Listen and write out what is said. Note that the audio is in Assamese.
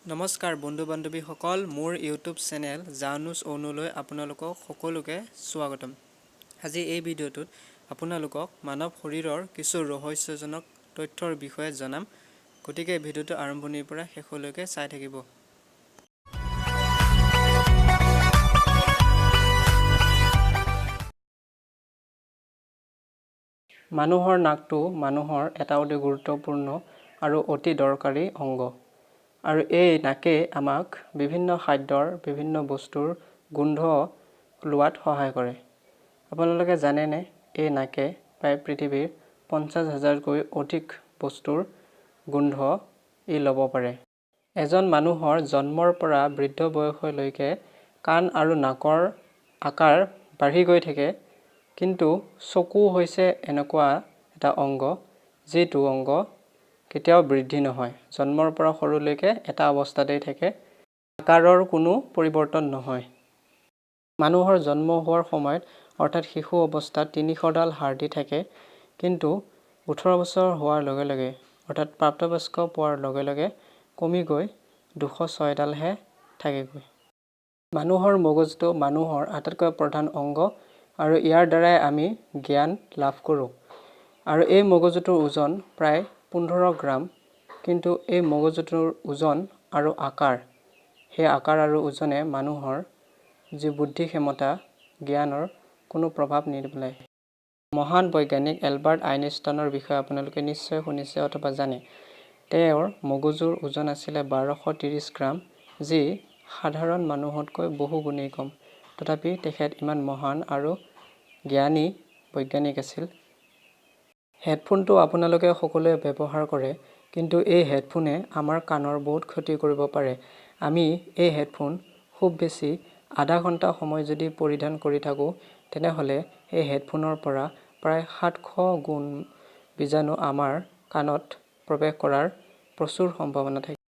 নমস্কাৰ বন্ধু বান্ধৱীসকল, মোৰ ইউটিউব চেনেল জানুছ অনুলৈ আপোনালোকক সকলোকে স্বাগতম। আজি এই ভিডিঅ'টোত আপোনালোকক মানৱ শৰীৰৰ কিছু ৰহস্যজনক তথ্যৰ বিষয়ে জনাম। গতিকে ভিডিঅ'টো আৰম্ভণিৰ পৰা শেষলৈকে চাই থাকিব। মানুহৰ নাকটো মানুহৰ এটা অতি গুৰুত্বপূৰ্ণ আৰু অতি দৰকাৰী অংগ, আৰু এই নাকে আমাক বিভিন্ন খাদ্যৰ বিভিন্ন বস্তুৰ গোন্ধ লোৱাত সহায় কৰে। আপোনালোকে জানেনে এই নাকে প্ৰায় পৃথিৱীৰ 50 হাজাৰতকৈ অধিক বস্তুৰ গোন্ধ ই ল'ব পাৰে। এজন মানুহৰ জন্মৰ পৰা বৃদ্ধ বয়সলৈকে কাণ আৰু নাকৰ আকাৰ বাঢ়ি গৈ থাকে, কিন্তু চকু হৈছে এনেকুৱা এটা অংগ যিটো অংগ কেতিয়াও বৃদ্ধি নহয়। জন্মৰ পৰা সৰুলৈকে এটা অৱস্থাতেই থাকে, আকাৰৰ কোনো পৰিৱৰ্তন নহয়। মানুহৰ জন্ম হোৱাৰ সময়ত অৰ্থাৎ শিশু অৱস্থাত 300ডাল হাড়দি থাকে, কিন্তু 18 বছৰ হোৱাৰ লগে লগে অৰ্থাৎ প্ৰাপ্তবয়স্ক পোৱাৰ লগে লগে কমি গৈ 206ডালহে থাকেগৈ। মানুহৰ মগজুটো মানুহৰ আটাইতকৈ প্ৰধান অংগ আৰু ইয়াৰ দ্বাৰাই আমি জ্ঞান লাভ কৰোঁ। আৰু এই মগজুটোৰ ওজন প্ৰায় 15 গ্ৰাম, কিন্তু এই মগজুটোৰ ওজন আৰু আকাৰ, সেই আকাৰ আৰু ওজনে মানুহৰ যি বুদ্ধি ক্ষমতা জ্ঞানৰ কোনো প্ৰভাৱ নিপেলায়। মহান বৈজ্ঞানিক এলবাৰ্ট আইনষ্টাইনৰ বিষয়ে আপোনালোকে নিশ্চয় শুনিছে অথবা জানে। তেওঁৰ মগজুৰ ওজন আছিলে 1230 গ্ৰাম, যি সাধাৰণ মানুহতকৈ বহু গুণেই কম। তথাপি তেখেত ইমান মহান আৰু জ্ঞানী বৈজ্ঞানিক আছিল। হেডফোনটো আপোনালোকে সকলোৱে ব্যৱহাৰ কৰে, কিন্তু এই হেডফোনে আমাৰ কাণৰ বহুত ক্ষতি কৰিব পাৰে। আমি এই হেডফোন খুব বেছি আধা ঘণ্টা সময় যদি পৰিধান কৰি থাকোঁ, তেনেহ'লে এই হেডফোনৰ পৰা প্ৰায় 700 গুণ বীজাণু আমাৰ কাণত প্ৰৱেশ কৰাৰ প্ৰচুৰ সম্ভাৱনা থাকে।